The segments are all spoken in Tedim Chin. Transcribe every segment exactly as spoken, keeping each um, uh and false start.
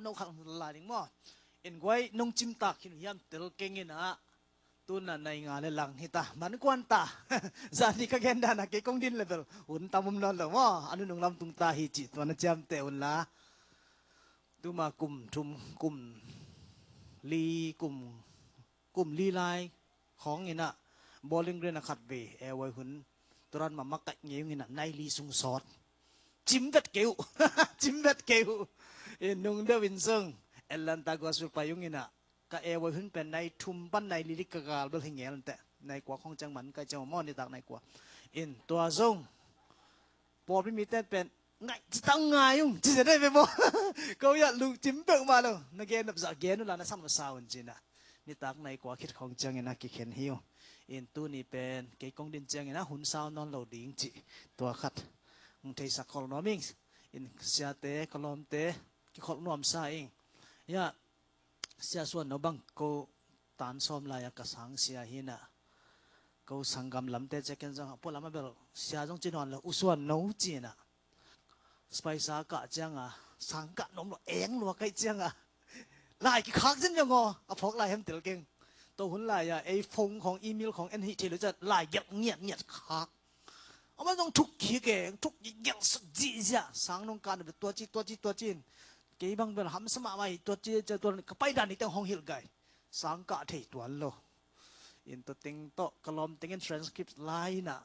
No khang la ding maw. In guai nong cimtak khin hiam tel keng in ah. Tuna nai nga le lang hita man kuan ta. Zani ka gen dan a kei kong din level hun tam um nawn lo maw. A nunung lam tung ta hi cih tua na ciamteh un la. Tuma kum thum kum li kum kum li lai khawng in ah Bowling Green a khat vei e wai hun turan mama kaih ngei ung in ah nai li sung sawt. Cim vet kei uh. Cim vet kei uh. In nung deuh in sung Atlanta Gospel pai ung in ah ka e wai hun pen nai thum pan nai li lik ka gal bel hi ngel teh. Nai kua khawng ciang man kai ciang maw nitak nai kua. In tua zong pawlpi mite pen ngaih ci tang ngai ung ci zen ai ve maw. Ko ia lungcim peuh mah lo na gen nop zah gen uh la na sang masa un ci na. Nitak nai kua khit khawng ciangin a kikhen hi uh. In tuni pen kei kong din ciangin a hun sau nawn lo ding ci tua khat hong theisak khol nuam ing. In siate ka lawmte kikholh nuam sa ing. Ia sia suan no bang ko tan sawm lai a ka sang sia hi na. Ko sanggam lamte ciakin zong a pualam a bel sia zong ci nawn lo u suan no ci na. Spaisa kah cianga sang kah nom lo eng lua kaih cianga lai kikhak zin zong aw a phawk lai hem tel keng. To hun lai a ei phone khawng email khawng en hih thei lo cian lai gelh ngiat ngiat khak. Ama zong thuk kik eng thuk gelh suk zihziah sang nong kan bel tua ci tua ci tua ci in kei bang bel hamsa mahmah hi tua ci cia tua ka pai dan hi teng hong hilh gai. Sang kah thei tuan lo. In tua teng tawh ka lawm tengin transcript lai na.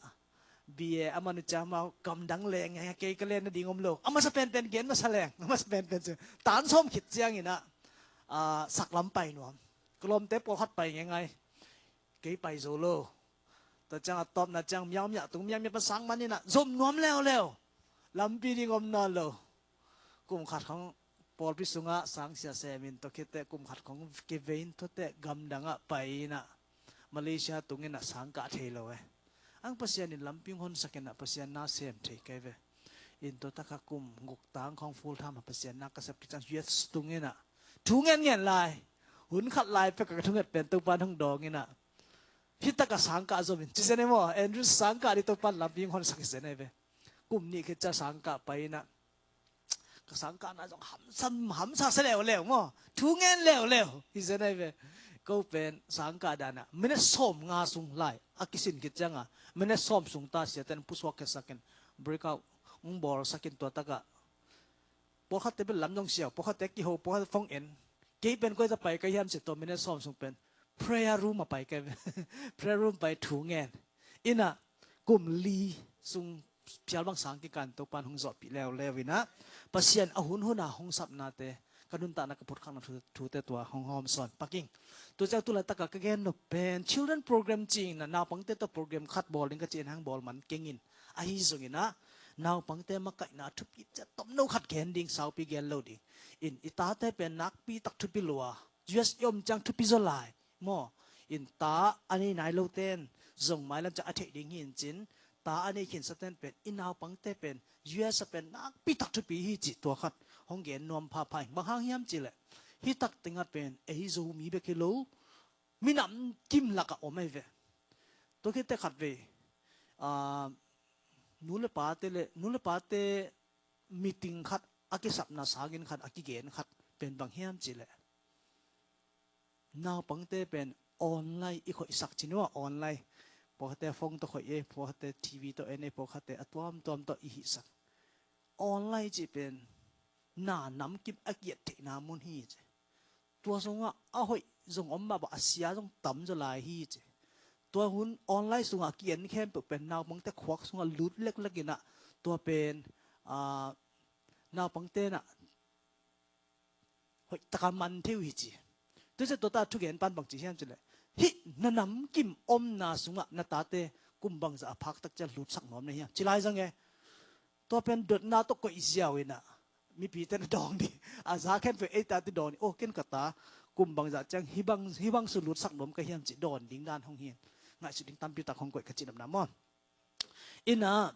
B A a manu ciang mau gamdang leng ngai kei ka len na ding om lo. A masa penpen gen masa leng a masa penpen ciang tan sawm khit ciang in ah saklam pai nuam. Ka lawmte pawlkhat pai ngai ngai. Kei pai zo lo. Tua ciang a tawpna ciang miau miah tung miau miah pan sang man in ah zom nuam leuleu. Lampi ding om nawn lo. Kum khat khawng pawlpi sungah sang sia sem in tua khitteh kum khat khawng kivei in tuateh gamdangah pai in ah Malaysia tung in ah sang kah thei lo e. Ang Pasian in lampi hong honsak in ah Pasian na sem thei kei ve. In tua taka kum guk tang khawng full time ah Pasian na ka sep kiciang U S tung in ah thu ngen ngen lai. Hun khat lai pek ka thunget pen Topan hong dawng in ah hih taka sang kah zom in ci zen e maw. Andrew sang kah dih Topan lampi hong honsak hi zen e ve. Kum nih khit cia sang kah pai in ah ka sang kahna zong hamsa hamsa sa leuleu maw thu ngen leuleu hi zen ai ve. Ko pen sang kah dana minute sawm nga sung lai a kisin khit cianga minute sawm sung ta siaten pusuak khiatsakin breakout hong bawlsakin tua takah pawlkhatte bel lam zong siau pawlkhatte kiho pawlkhatte phone en kei pen koi ta pai ka hiam sia tua minute sawm sung pen prayer room a pai ka prayer room pai thu ngen. Inah kum li sung phial bang sang kikan Topan hong zawhpih leuleu inah Pasian a hun huna hong sapnate ka nuntakna ka phutkhakna thu- thute tua hong hawm sawn paking. Tua ciang tu laitaka ka gen nop pen children program ci inah naupangte tawh program khat bawl ding ka ci in hang bawl man kengin ahi zongin ah naupangte makaihna a thupi ciat tomno khat gen ding saupi gen lo ding. In i tate pen nakpi tak thupi lua U S i om ciang thupi zaw lai maw? In ta a nei nai loten zong mailam ciang a theih ding hi in cin ta a nei khinsaten pen i naupangte pen U S a pen nakpi tak thupi hi cih tua khat hong gen nuam phapha in bang hang hiam cihleh hih tak tengah pen ei Zomi bek hi lo minam kim lakah om ahi ve. Tua khitte khat vei ah, nu le pate le nu le pate meeting khat a kisapna sangin khat a kigen khat pen bang hiam cihleh naupangte pen online i khoihsak ci nua online pawkhate phone tawh khoih e pawkhate T V tawh en e pawkhate a tuamtuam tawh i hihsak online cih pen na namkim a kiat theihna mun hi ci. Tua sungah a hoih zong om mah bang a sia zong tam zaw lai hi ci. Tua hun online sungah a ki-en khempeuh pen naupangte khuak sungah lut leklek inah tua pen ah, naupangte nah hoih taka man thei uh hi ci. Tua ciah tua ta thugen pan bang ci hiam cileh hih na namkim omna sungah na tate kum bangzah a phak tak ciah lutsak nuam na hiam ci lai zang e. Tua pen dotna tawh koih ziau inah mipite na dawng dih a za khempeuh ei tate dawng dih aw ken ka ta kum bangzah ciang hih bang hih bang su lutsak nuam ka hiam cih dawn ding dan hong hin ngaihsut ding tampi tak hong koih ka cihnopna maw? Inah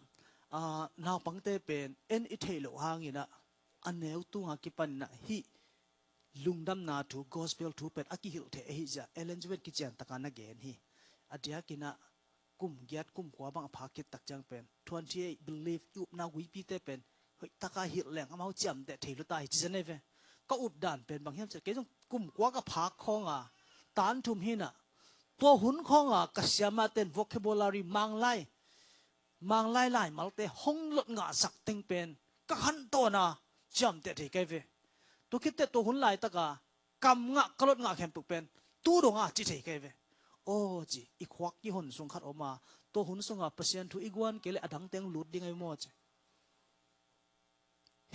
ah, naupangte pen en i theih loh hanginah a neu tunga kipaninah hih lungdamna thu gospel thu pen a kihilh thei ahi zia Ellen G. White kician taka na gen hi. A diakinah kum giat kum kua bang a phak khit tak ciang pen twenty eight believe i upna guipite pen hoih taka hilh leng amau ciamteh thei luta hi ci zen ei ve. ka up dan pen bang hiam cih leh kei zong kum kua ka phak khawng a, tan thum hi-in ah, tua hun khawng a ka siamahte in vocabulary, Manglai, Manglai laimalte hong lot ngahsak teng pen ka khantawn a ciamteh thei kei ve. Tua khit teh tua hun laitak a kam ngah, ka lot ngah khempeuh pen tu dong a ci thei kei ve. Aw ci, i khuak kihon sung khat om a, tua hun sung a Pasian thu i guan kei leh a dangte hong lut ding ahi maw ci.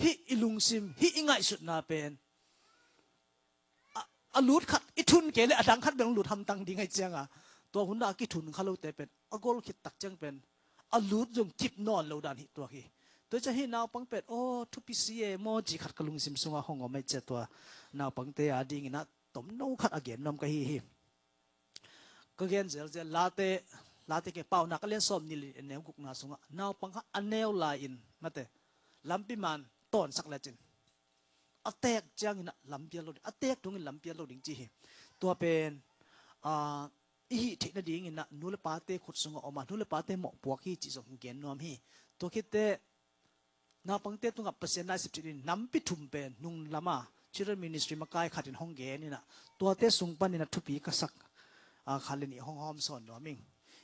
Hih i lungsim, hih i ngaihsutna pen a, a lut khat i thun kei leh a dang khat bek hong lut hamtang ding ahih ciang a, tua hun a kithun kha lote pen a gol khit tak ciang pen a lut zong kip nawn lo dan hi tuak hi. Tua ciang hih naupang pen, aw, thupi si e maw ci khat ka lungsim sung a hong om ahih ciang tua naupangte a ding in ah tomno khat a gen nuam ka hi hi. Ka gen zelzel, Late, Late kei Paunak a lian sawmnih le li, a neu gukna sung ah naupang khat a neu lai-in, mate, lampi man tawnsak lecin a teek ciang in ah lampial lo ding, a teek dong in lampial lo ding ci hi. Tua pen, a, i hih theih nading in ah nu le pate khut sung a om a, nu le pate mawhpuak hi cih zong gen nuam hi. Tua khit teh naupangte tungah Pasian naisep cih in nampi thum pen nung lam a Children Ministry makai khat in hong gen in ah, tuate sung panin ah thupi ka sak, a, khat le nih hong hawmsawn nuam ing.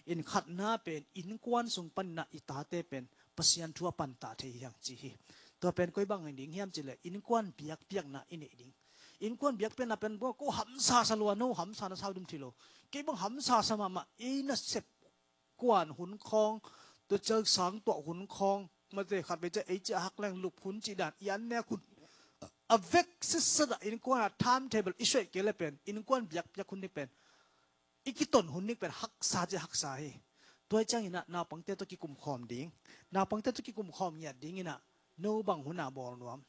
In khatna pen innkuan sung panin ah i tate pen Pasian thu a pantah thei hi hang ci hi. Tua pen koi bang ding hiam cih leh innkuan biakpiakna i neih ding. Innkuan biakpiakna pen bang ko hamsa sa lua, no hamsa na sa dum thei lo. Kei bang hamsa sa mahmah, ei nasep kuan hun khawng, tua ciang sang tuah hun khawng, mate, khatvei ciang ei ci a hak leng lup hun cih dan i an nek hun a vek sitset ah innkuan a timetable i suaih kei leh pen innkuan biakpiak hun ni pen i kiton hun ning pen haksa ci haksa hi. Tua hi ciang in ah naupangte tawh kikum khawm ding, naupangte tawh kikum khawm ngiat ding in ah no bang hun a bawl nuam?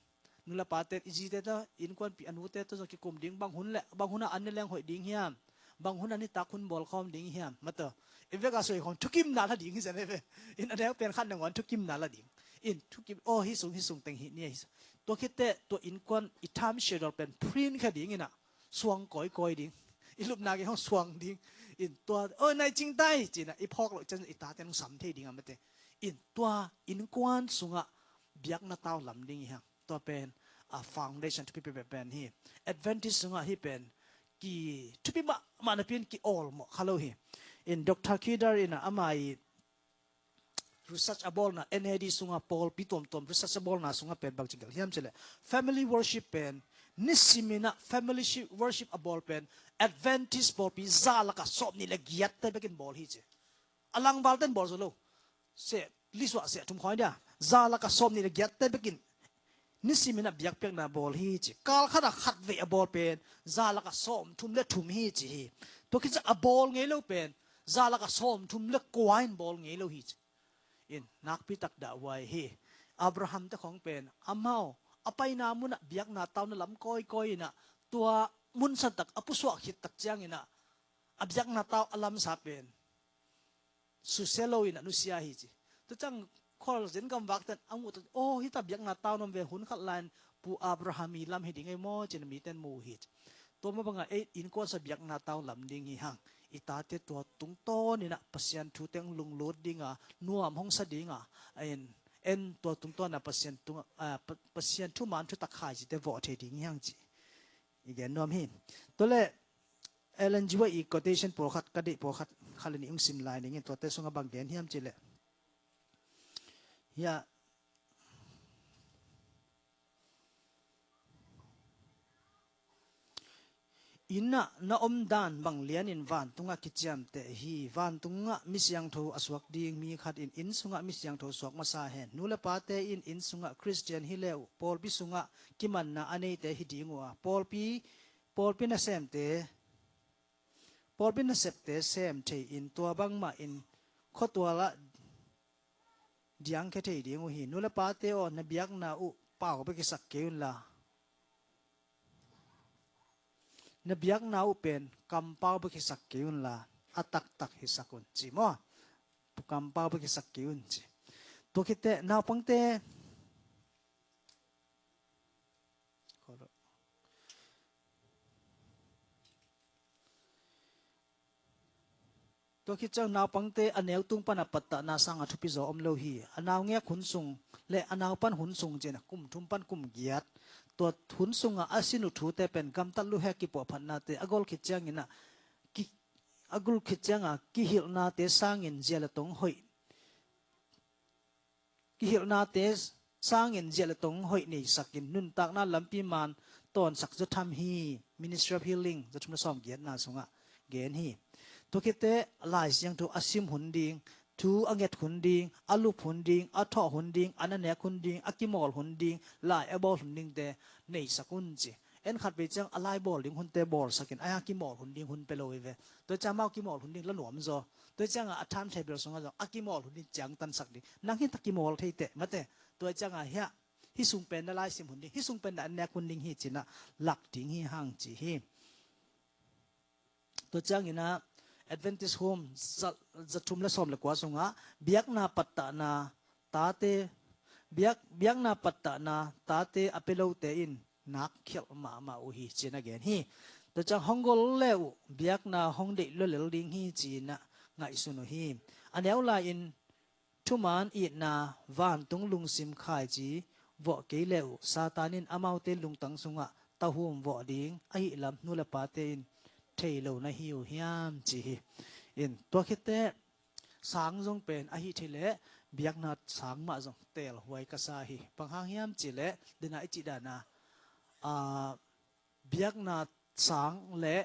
Nu le pate, i zite tawh, innkuanpih a nute tawh zong kikum ding, bang hun le bang hun a an ne leng hoih ding hiam? Bang hun a nitak hun bawl khawm ding hiam? Mate, i vek a soi khawng thukimna la ding hi zen e ve. In a neu pen khat nangawn thukimna la ding. In thukim, aw, hih sung, hih sung teng hih ni a hi. Tua khit teh tua innkuan i time schedule pen print kha ding in ah suang kawikawi ding. I lupna gei hong suang ding. In tua, "Oi, nai cing tai," ci-in ah i phawk loh ciang i tate hong sam thei ding a, mate. In tua innkuan sungah biakna tau lam ding hi hang. Tua pen a foundation thupi peuhpeuh pen hi. Adventist sungah hih pen ki thupi mahmah napi in ki awlmawh kha lo hi. In Doctor Kidder in ah ama i research a bawlna, N A D sungah pawlpi tuamtuam research a bawlna sungah pen bangci gelh hiam cih leh family worship pen, nisim in ah family shi-, worship a bawl pen Adventist pawlpi za lakah sawmnih le giatte bekin bawl hi ci. A langvalte in bawl zo lo. Seh, lisuah seh thum khawng dia, za lakah sawmnih le giatte bekin nisim in ah biakpiakna bawl hi ci. Kal khat ah khatvei a bawl pen za lakah sawmthum le thum hi ci hi. Tua khit ciang a bawl ngei lo pen za lakah sawmthum le kua in bawl ngei lo hi ci. In nakpi tak dahhuai hi. Abraham te khawng pen amau a paina munah biakna tauna lam kawikawi in ah, tua mun santak a pusuak khit tak ciang in ah a biakna tau a lamsa pen susia lo in ah nusia hi ci. Tua ciang khualzin gamvakte in a muh tak, "Aw, hita biakna tau nuam ve, hun khat lai-in Pu Abraham i lam hi ding ei maw," ci-in mite in mu uh hi ci. Tua mah bangah ei innkuan sungah biakna tau lam ding hi hang. I tate tua tungtawn in ah Pasian thu teng lunglut ding a, nuam hong sa ding a, en, en tua tungtawn a Pasian tung, a, Pa-, Pasian thuman thutak khai cite vawh thei ding hi hang ci i gen nuam hi. Tua leh Ellen G. White i quotation pawlkhat ka deih, pawlkhat khat le nih hong sim lai ning in, tuate sungah bang gen hiam cih leh, hiah, "Inn ah na om dan bang lianin vantungah kiciamteh hi. Vantungah mi siangtho a suak ding mi khat in inn sungah mi siangtho suak masa hen. Nu le pate in inn sungah Khristian hi le uh pawlpi sungah kimanna a neite hi ding uh a, pawlpi, pawlpi nasemte, pawlpi nasepte sem thei in tua bangmah in khuatual ah diangkhia thei ding uh hi. Nu le pate aw, na biakna uh pau bek hisak kei unla, na biakna uh pen kampau bek hisak kei unla, a taktak hisak un," ci maw? Kampau bek hisak kei un ci. Tua khit teh naupangte, tua khit ciang naupangte a neu tung pan a pattahna sangin thupi zaw om lo hi. A naungek hun sung le a naupan hun sung ci-in a kum thum pan kum giat tua hun sungah a sin uh thute pen gamtat luhek kipuahphatnate a gol khit cianginah ki, a gol khit cianga kihilhnate sangin zia le tong hoih, kihilhnate sangin zia le tong hoih neisakin nuntakna lampi man tawnsak zatham hi. Ministry of Healing zathum le sawm giatna sungah gen hi. Tua khitte Lai Siangtho a sim hun ding, thu a nget hun ding, a lup hun ding, a thawh hun ding, an a nek hun ding, a kimawl hun ding, lai a bawl hun dingte neisak un ci. En khat vei ciang a lai bawl ding hunte bawlsakin a kimawl hun ding hun pe lo hi ve. Tua ciang amau kimawl hun ding la nuam zaw. Tua cianga a timetable sungah zong a kimawl hun ding ciangtansak ding. Nang hi ta kimawl thei teh mate. Tua cianga hiah hi sung pen na lai sim hun ding, hi sung pen na an nek hun ding hi cinah lak ding hi hang ci hi. Tua cianginah Adventist Home za, zathum le sawm le kua sungah biakna pattahna tate, biak, biakna pattahna tate a pe lote in nak khialh mahmah uh hi cinah gen hi. Tua ciang hong gol le uh biakna hong deih lolel ding hi cinah ngaihsun uh hi. A neu lai-in thuman itna vantung lungsim khaici vawh kei le uh Satan in amaute lungtang sungah tahum vawh ding ahi lam nu le pate in thei lo na hi uh hiam ci hi. In tua khitte sang zong pen ahi thei leh biakna sang mah zong tel huai ka sa hi. Bang hang hiam ci leh dena i cih dana, a, biakna sang le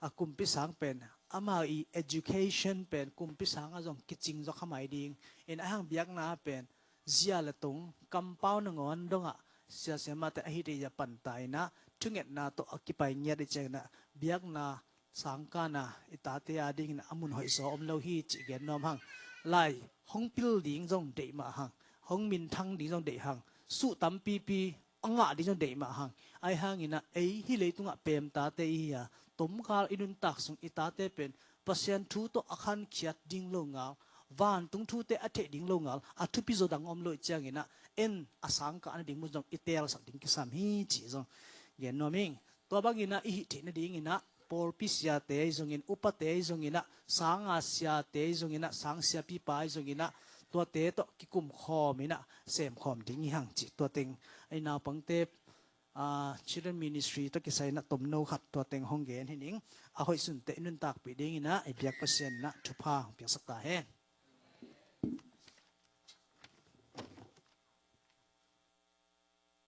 a kumpi sang pen ama i education pen kumpi sang a zong kicing zaw kha mai ding. In a hang biakna pen zia le tung kampau nangawn dongah siasia mate ahi dei a panta inah thungetna tawh a kipai ngiat i cianginah biakna sang kana i tate a dingin a mun hoih zaw om lo hi cih gen nuam hang. Lai hong pil ding zong deih mah hang, hong minthang ding zong deih hang, suh tampipi a ngah ding zong deih mah hang. Ahi hanginah ei hi leitungah pemtate i hi a, tomkal i nuntak sung i tate pen Pasian thu tawh a khankhiat ding lo ngal, vantung thute a theih ding lo ngal, a thupi zaw dang om lo i cianginah en a sangkah na ding mun zong i telsak ding kisam hi cih zong gen nuam ing. Tua banginah i hih theih nadinginah pawlpi siate ahi zongin, upate ahi zonginah, sanga siate ahi zonginah, sang siapipa ahi zonginah, tuate tawh kikum khawm inah semkhawm ding hi hang cih tua teng i naupangte, a, Children Ministry tawh kisai inah tomno khat tua teng hong gen hi ning. A hoihsunte i nuntakpih dinginah i biak Pasian inah thupha hong piaksak ta hen.